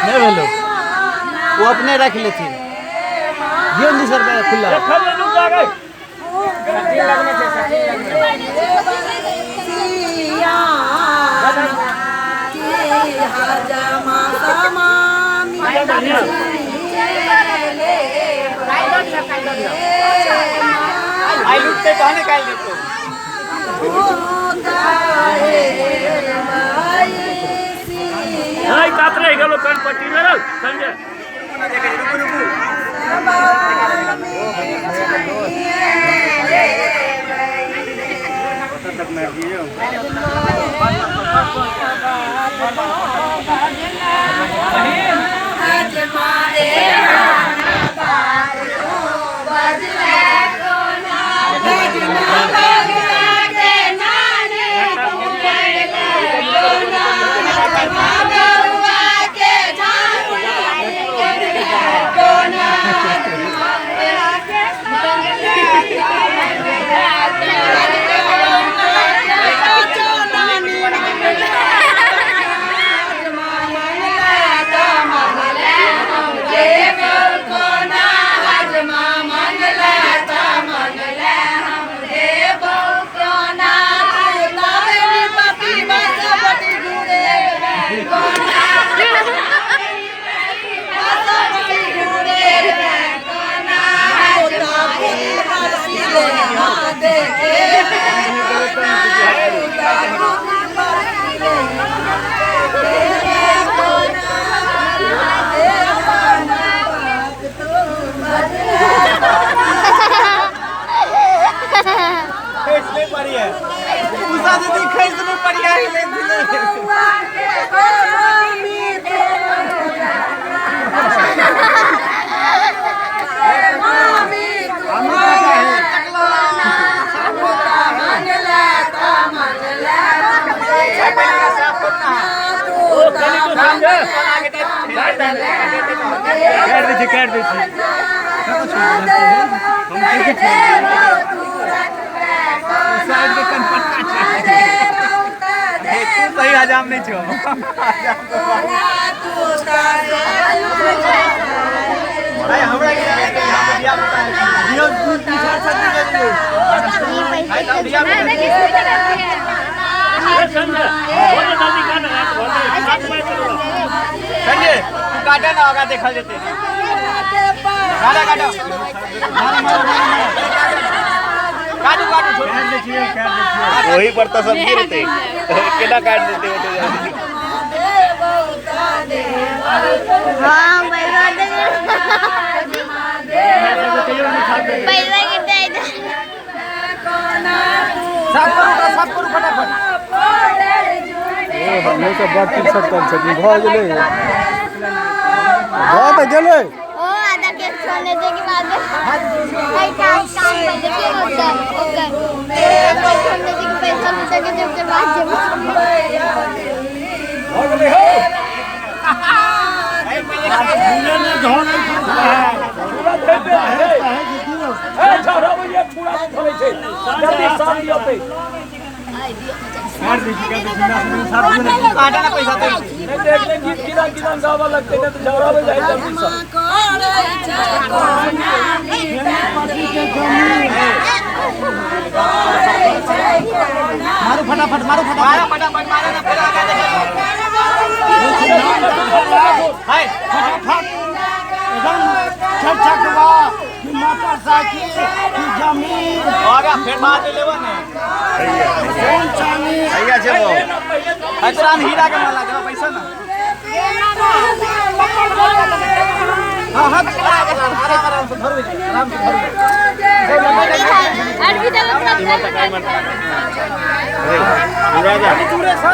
नहि भेलो, ओ अपने राखि लेथिन। दियौ ने 200 रुपया खुला। आइ लुटतै तहने काल्हि देतौ। नहीं, कात रह गेलो कनपट्टी ले रहो संजय। रुकू रुकू। खैस नहीं पड़ी है उषा दीदी, खैस नहीं पड़ी है। ओ कनी तो संजय, काट दै छी, काट दै छी। साइड के कनपट्टा छै। तू सही हजाम नहीं छो। अरे, हमरा के बियाह बता दियो, तीन चार छत्ती दे दियो। ए संजय, बोलो जल्दी काट काट, बोलो साथ में चलो। संजय, तू काटा ना, आगा देखल जेते। काटा काटा, काटू काटू, छोड़। वही पर तो सब गिरते, केना काट देते होते। हाँ, पैसा कितना इधर? साफ करू ओकरा, साफ करू फटाफट। हमहूँ सब बड़ टी-शर्ट कम छथिन। भऽ गेलै, भऽ तऽ गेलै। ओ आधा केक छोड़ने दे के बाद भाई काम काम पर देखिए होता है ओकर छोड़ने दे के पैसा लूटा के ओकर बाद जब भऽ गेलै हो। छुरा देते है ए छौड़ा भैया, छुरा धरै छै, जल्दी साफ दियौ पे। काटा ना पैसा तो। नहीं देख ले, गीत गिरा गिरा गावा लगते ने तो झगड़ा हो जाए जल्दी सब। मारू फटाफट, मारू फटाफट। मारा फटाफट, मारा ना, फिर आगा देखल। हाय। फटाफट एकदम, चारि चकवा कि मोटरसाइकिल कि जमीन? आगा फिर बाद में लेबो ने। सोन चानी। भैया छै वो। हाय, तोरा हीरा के माला देबो पैसा ना। हां हां आराम आराम से धरू, आराम से धरू। अरबी तक दूरे सा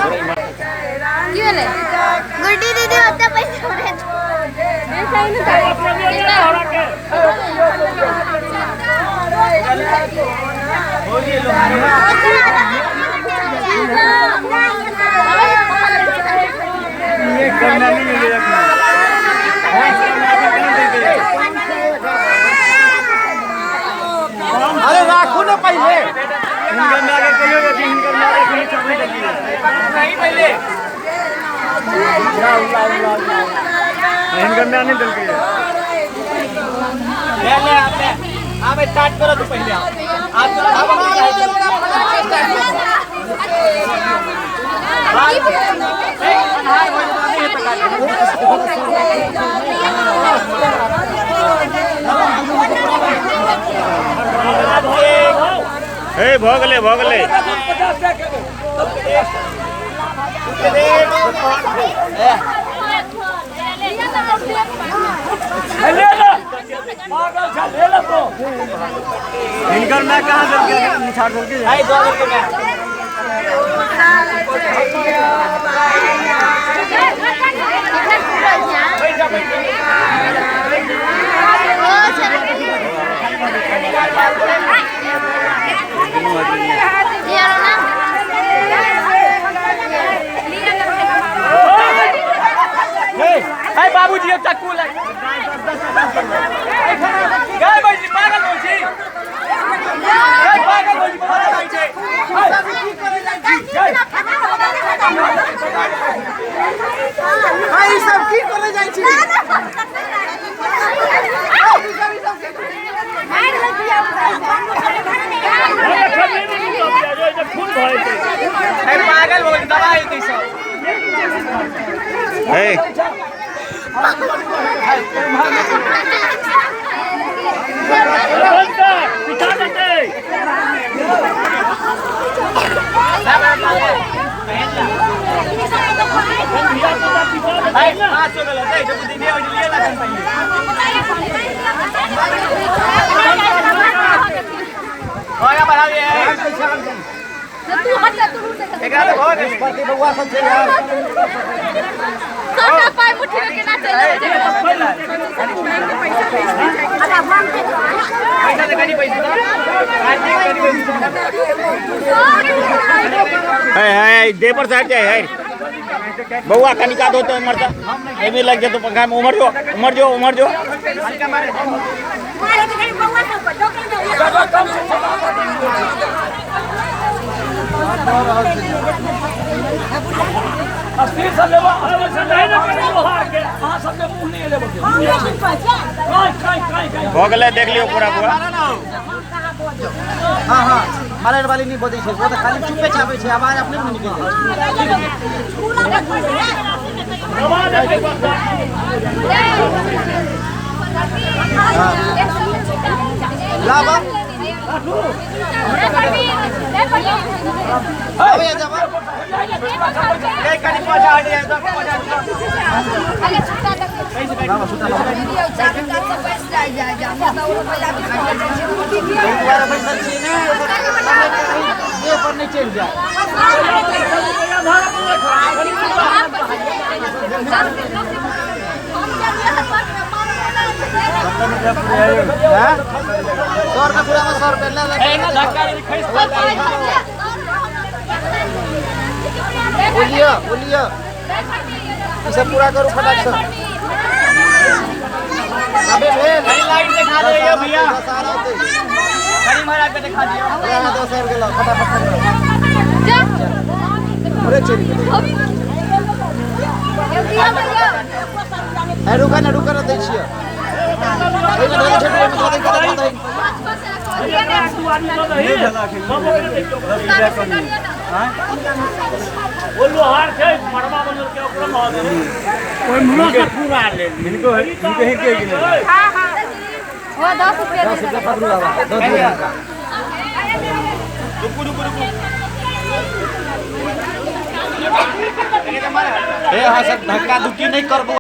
की भेलै गुड्डी दीदी ओते पैसा उड़े ये गन्ना नहीं मिलेगा। अरे राखू ना पहले हिनकर मारे कहियो जे हिनकर मारे कहियो चलने लगी नहीं पहले लाओ लाओ लाओ हिनकर मारे नहीं डल गई। ले ले आप ले आप स्टार्ट करो तो पहले आप हे भोगले भोगले पागल छा ले ले तो हिनकर मैं कहां चल के निछाड़ चल के आई दो के मैं पैसा पैसा हे बाबूजी चक्कू लग गए भाई पागल हो छी गए पागल हो छी पागल हो छी भाई सब की करे जाय छी? पागल हो दवाई दी सब। हे दे पर साइड जाए है बउआ कनिका दो तो उमर ता एमे लग जेतो पंखा में। उमर जो उमर जो उमर जो अस्थिर से लेबो नहीं ना करे लोहार के अहाँ सब के मुंह नहीं लेबो काय काय काय काय हो गेलै देख लियो पूरा पूरा। हां हां मारे वाली नहीं बजै छै, वो तो खाली चुपे चापे छै, आवाज अपने में निकल जाय। लावा अबे जाबा ए कनी पहुंचा हट जाए तो पहुंचा लावा सुता लावा दोबारा बैसल छी ने देह पर नहीं चढ़ि जाए। सौ रुपया पूरा में 100 रुपया ले बोलिए बोलिए इसे पूरा करो फटाक से। अबे भेल लाइट दिखा दे भैया खड़ी महाराज के दिखा दियो। 10 रुपया लो फटाफट जा अरे चली ए रुका ना रुका ना दै छियै एने धरे छै धरे धरे धरे वो लोहार छै मरवा बनल के ओकरा मार दे ओइ मुंह से पूरा ले इनको इनको ही के गेलै। हां हां वो 10 रुपया 10 रुपया पकड़ू बाबा 10 रुपया रुकू रुकू रुकू ए हां सर धक्का धुक्की नहीं करबो।